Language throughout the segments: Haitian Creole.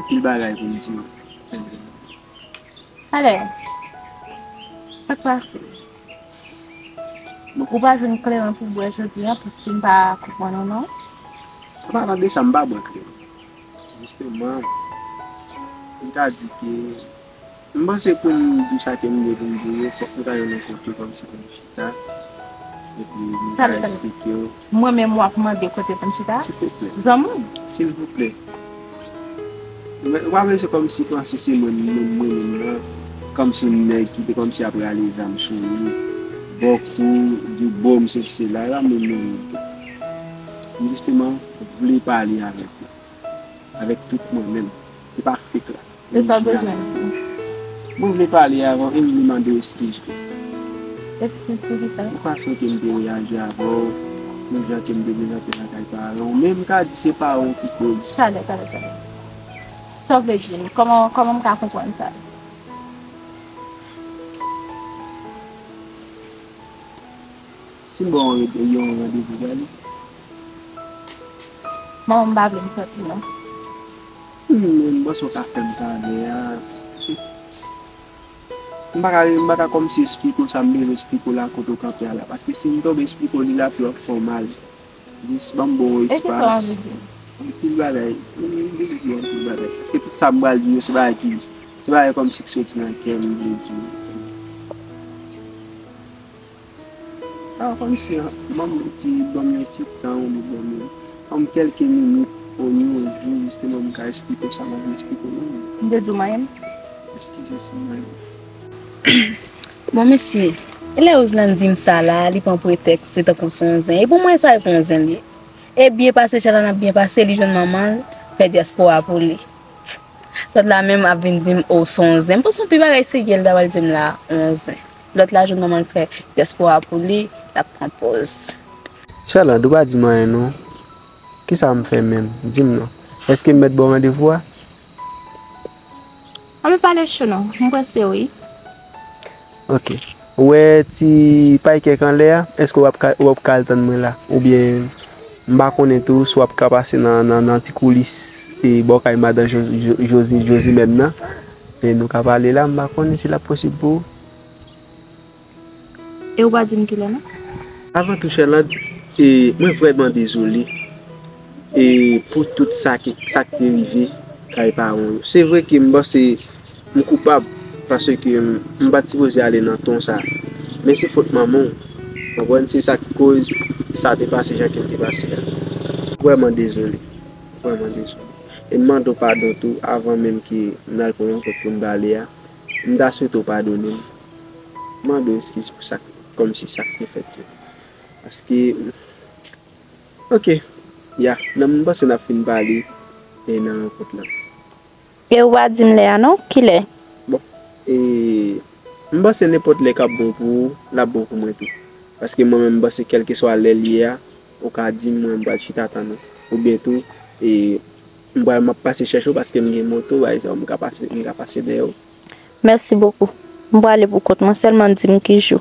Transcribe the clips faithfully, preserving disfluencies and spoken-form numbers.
Pil bagay pou m di w. Talè, sa k pase? Ou pa jwenn kleren pou bwè jodi a, paske m pa konprann ou non. An palan de sa, m pa bwè kleren. Jisteman, m ta di ke m panse pou m di w sa ke m gen pou m di w yo, fòk m ta jwenn yon kote kòmsi pou m chita. Epi m ka eksplike w. Mwen menm w ap mande kote pou m chita? Silvouplè. Zanmi m. Silvouplè. Mwen, w pa wè se kòmsi panse se mwen, mwen, mwen menm nan, kòmsi m nèg ki te kòmsi ap rale zam sou ou, ba w kou, di w bo m sesi sela, e pa mwen menm menm. M jisteman vle pale avèk ou. Avèk tout mwen menm. Se pa fake la. Se sa w bezwen di. Mwen vle pale avè w e m vle mande w eskiz tou. Eskiz pou kisa? Pou fason ke m te reyaji avè w, pou jan ke m te prezante lakay paran w. Men m ka di se paran w ki koz. Talè, talè, talè. Sa w vle di m? Kòman, kòman m ka konprann sa? Si m ba w yon, yon randevou, w prale? Manman m pa vle m sòti non. Hmm, men m panse w ka fè m favè a. Se, m pa ka, m pa ka kòmsi eksplike w sa m bezwen eksplike w la kote w kanpe a la. Paske si m tonbe eksplike w li la, pi w ap fè w mal. Jis ban m ba w yon espas. E kisa w anvi di? Anpil bagay. M bezwen di w anpil bagay. Paske tout sa m pral di yo, se bagay ki, se bagay kòmsi ki soti nan kè m, m vle di w. Ah, kòmsi, ban m yon ti, ban m yon ti tan, ou ban m, ban m kèlke minit, ou yon jou, jisteman, m ka eksplike w sa m anvi eksplike w nan. M te di w manyen m? Eskize si m manyen w. Bon, mesye, e lè Roseland di m sa la, li pran pretèks, se tankou se yon zen. E pou mwen, sa e pa yon zen li ye. E byen pase, Sherlande ap byen pase, li jwenn manman l, fè dyaspora pou li. Lòt la menm ap vin di m, o, se yon zen. M panse yon pi bagay serye l ta pral di m la, yon zen. Lòt la jwenn manman l fè dyaspora pou li, l ap pran pòz. Sherlande, ou pa di m anyen non. Kisa m fè menm? Di m non. Èske m mèt ba w randevou a? An, men pale cho non. M prese wi. Ok. Ou wè ti pay kèk anlè a? Èske w ap ka, w ap ka al tann mwen la? Oubyen, m pa konnen tou si w ap ka pase nan, nan, nan ti koulis e bò kay madan Jo-, Jo-, Josi-, Josimèn nan. E nou ka pale la, m pa konnen si l ap posib pou ou. E ou pa di m kilè non? Avan tou, Sherlande, e, mwen vrèman dezole, e, pou tout sa ki, sa k te rive kay paran w yo. Se vre ke m panse m koupab, paske m, m pa t sipoze ale nan ton sa. Men se fòt manman w. Konprann? Se sa k koz sa te pase jan ke l te pase a. Vrèman dezole. Vrèman dezole. E m mande w padon tou, avan menm ke n al pran yon kòk pou n pale a. M ta swete w padone m. Mande w eskiz pou sa k, kòmsi sa k te fèt yo. Paske, ok, ya, nan, m panse n ap fin pale, e, nan rankont lan. E ou pa di m lè a non, kilè? Bon, e, m panse nenpòt lè k ap bon pou ou, l ap bon pou mwen tou. Paske mwen menm, m panse kèlkeswa lè l ye a, ou ka di m, mwen, m pral chita tann ou. Oubyen tou, e, m pral, m ap pase chèche w paske m gen moto, pa egzanp, m ka pase, m ka pase dèyè w. Mèsi bokou. M prale pou kont mwen, sèlman di m ki jou.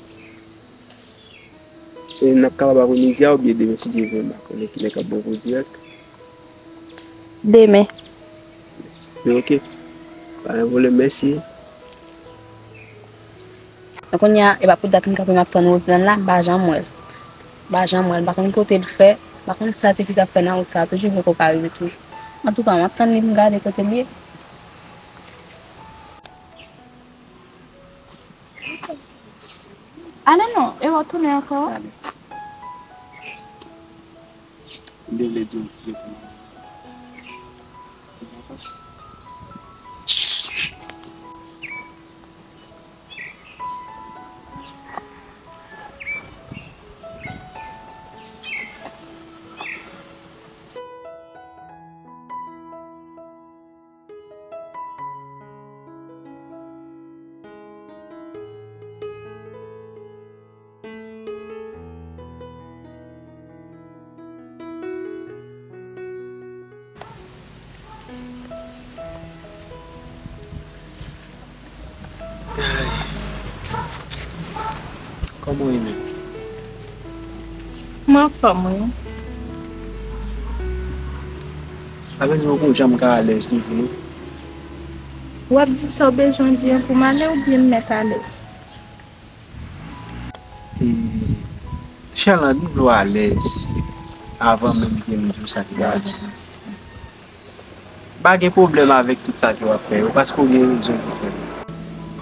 E n ap kapab apremidi a oubyen demen si Dye vle, m pa konnen kilè k ap bon pou w dirèk. Demen. Men ok. Pa gen pwoblèm, mèsi. Kounye a, e pa pou dat m kanpe m ap tann Roseland la, m pa janm wè l. M pa janm wè l, m pa konn kote l fè, m pa konn sa tifi sa ap fè nan wout sa, toujou vle kou ka rive toujou. Antouka, m ap tann li pou m gade kote l ye. Ale non, e w ap tounen ankò? Ale. M te vle di w ti je pou mwen. Ay. Kòman w ye menm? Mwen anfòm, wi. Avè di, ou poko janm ka alèz toujou, non? W ap di sa w bezwen di an pou m ale oubyen m mèt ale? E, Sherlande, m vle w alèz avan menm ke m di w sa ki va di. Pa gen pwoblèm avèk tout sa ke w ap fè yo, paske w gen rezon pou fè yo.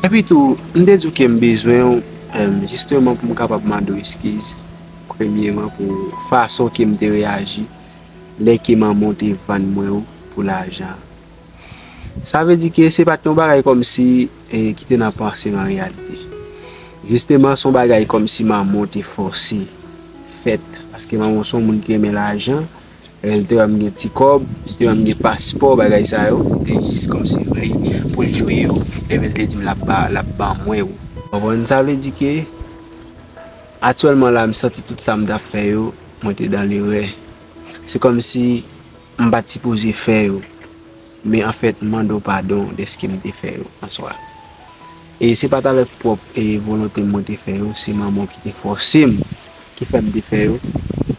Epi tou, m te di w ke m bezwen w, em, jisteman pou m kapab mande w eskiz, premyeman pou fason ke m te reyaji lè ke manman w te vann mwen ou pou lajan. Sa vle di ke se pa t yon bagay kòmsi, e, ki te nan panse m an reyalite. Jisteman, se yon bagay kòmsi manman w te fòse fèt, paske manman w se yon moun ki renmen lajan, e, li te wè m gen ti kòb, li te wè m gen paspò, bagay sa yo, li te jis kòmsi vle pou l jwe yo, epi l te di m l ap ba, l ap ban mwen yo. Konprann? Sa vle di ke aktyèlman la, m santi tout sa m t ap fè yo, mwen te dan lerè. Se kòmsi m pa t sipoze fè yo. Men anfèt, m mande w padon dèske m te fè yo an swa. E se pa t avèk pwòp, e, volonte m mwen te fè yo, se manman w ki te fòse m, ki fè m te fè yo.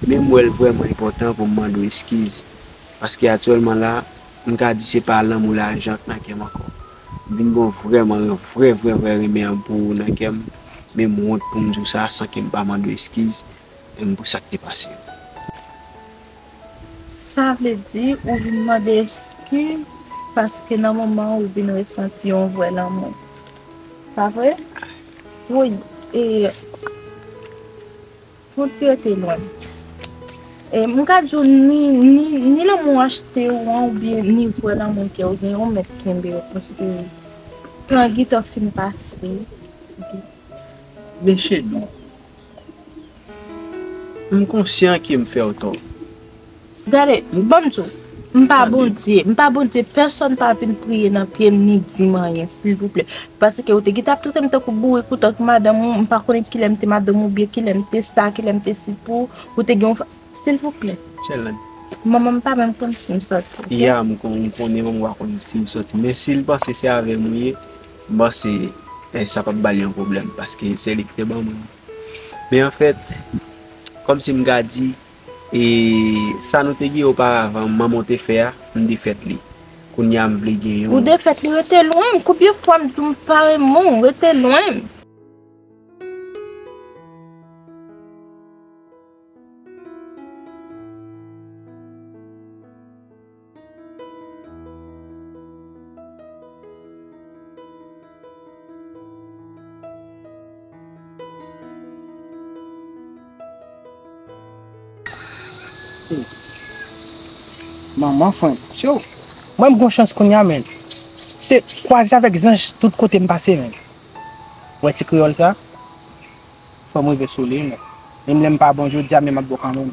Men m wè l vrèman enpòtan pou m mande w eskiz. Paske aktyèlman la, m ka di se pa lanmou lajan k nan kè m ankò. M vin gen vrèman, vrè, vrè, vrè renmen an pou ou nan kè m. Men m wont pou m di w sa san ke m pa mande w eskiz, e m pou sa k te pase. Sa vle di ou vin mande eskiz paske nan moman ou vin resanti yon vrè lanmou. Pa vre? Wi, e fon ti rete lwen. E m ka di w ni, ni, ni lanmou achte w an oubyen ni vrè lanmou ke w gen, ou mèt kenbe yo paske tan gita fin pase. Men cheri, m konsyan ke m fè w tò. Gade, ban m di w, m pa Bondye, m pa Bondye, pèsonn pa vin priye nan pye m ni di m anyen, silvouplè. Paske ou te gentan ap trete m tankou bourik, ou tankou madanm ou, m pa konnen kilè m te madanm ou byen, kilè m te sa, kilè m te si pou ou, ou te gen yon fa-, silvouplè. Sherlande. Manman m pa menm konn si m sòti, oke? Ya, m kon-, m konnen manman w pa konn si m sòti, men si l panse se avè m ou ye, m panse, eh, sa p ap ba l yon pwoblèm, paske se li ki te ban mwen. Men anfèt, kòmsi m ka di, e sa nou te gen oparavan, manman w te fè a, m defèt li. Kounye a, m vle gen yon. Ou defèt li, rete lwen m. Konbyen fwa m di w m pa renmen w, rete lwen m. Manman Frank, yo, mwen m gon chans kounye a, men. Se kwaze avèk zanj tout kote m pase, men. Wè ti kreyòl sa? Fò m rive sou li, men. Menm lè m pa bon jodi a, men m ap bon kanmenm.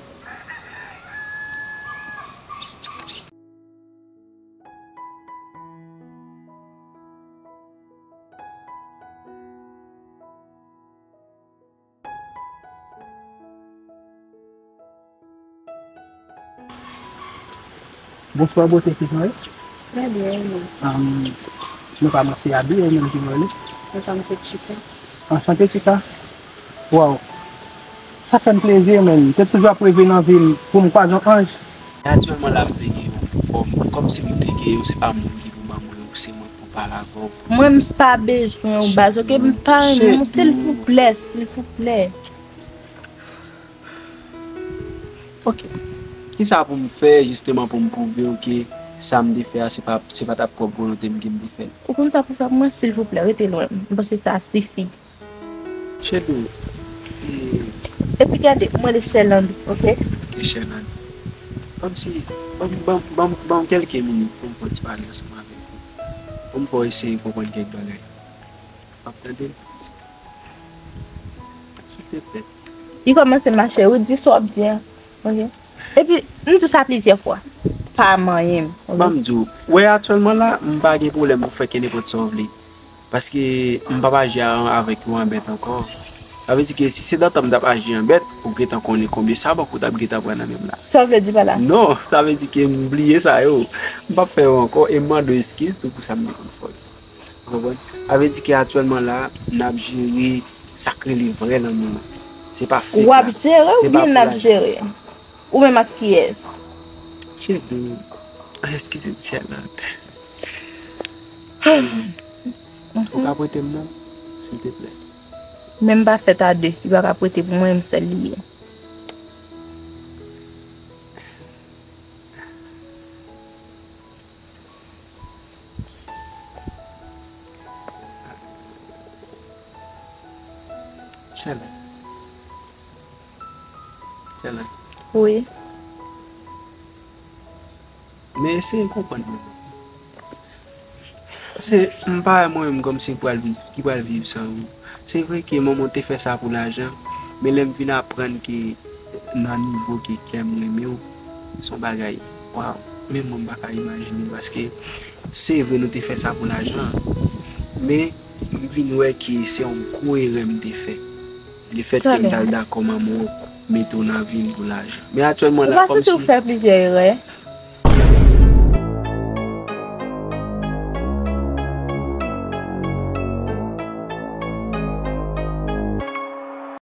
Bonswa, bote, kijan w ye? Trè byen, e nou? Am, nou pa manse abiye, ou menm, kijan w rele? Mwen pa manse Chika. Anchante, Chika. Waw. Sa fè m plezi, men. M te toujou ap reve nan vi m pou m kwaze yon anj. Aktyèlman la, m te gen yon pwòblèm. Kòmsi m te gen yon, se pa moun ki pou ban mwen, se mwen pou pale avè w. Mwen, m pa bezwen w, baz, oke? M pa renmen w, silvouplè, silvouplè. Ok. Kisa pou m fè, jisteman, pou m pwouve w ke sa m te fè a, se pa, se pa t ap pwòp volonte m ke m te fè l? Ou konn sa pou fè pou mwen, silvouplè, rete lwen m. M panse sa sifi. Cheri, e... Epi gade, mwen rele Sherlande, ok? Ok, Sherlande. Kòmsi, ban m, ban m, ban m, ban m kèlke minit pou m fè yon ti pale ansanm avèk ou. Pou m fè w eseye konprann kèk bagay. W ap tande m? Silteplè. Li kòmanse mache, wi, di sa w ap di a. Ok. Epi, m di w sa plizyè fwa. Pa manyen m, ok? Ban m di w, wè aktyèlman la, m pa gen pwoblèm pou fè ke nenpòt sa w vle. Paske m p ap aji a-, avèk ou an bèt ankò. Sa vle di ke si se dan tan m t ap aji an bèt, ou gentan konnen konbyen sabòk ou t ap gentan pran nan men m la. Sa w vle di pa la? Non, sa vle di ke m bliye sa yo. M p ap fè yo ankò e m mande w eskiz tou pou sa m te konn fè w yo. Ou konprann? Sa vle di ke aktyèlman la, n ap jere sa k rele vrè lanmou an. Se pa fake la. W ap jere oubyen n ap jere? Ou menm ak kiyès? Cheri, eskize m, Sherlande. Ou ka prete m non, silteplè? Men m pa fèt a de, li pa ka prete pou mwen, m sèl li ye. Sèl. Sèl. Wi. Men eseye konprann mwen. Paske m pa wè mwen menm kòmsi m pral viv, ki pral viv san ou. Se vre ke manman w te fè sa pou lajan, men lè m vin aprann ke nan nivo ke kè m renmen w, se yon bagay, waw, menm mwen m pa ka imajine, paske se vre nou te fè sa pou lajan, men m vin wè ke se yon gwo erè m te fè. Lefètke m t al dakò manman w mete w nan vi m pou lajan. Men aktyèlman la, kòmsi. Ou pa santi w fè plizyè erè?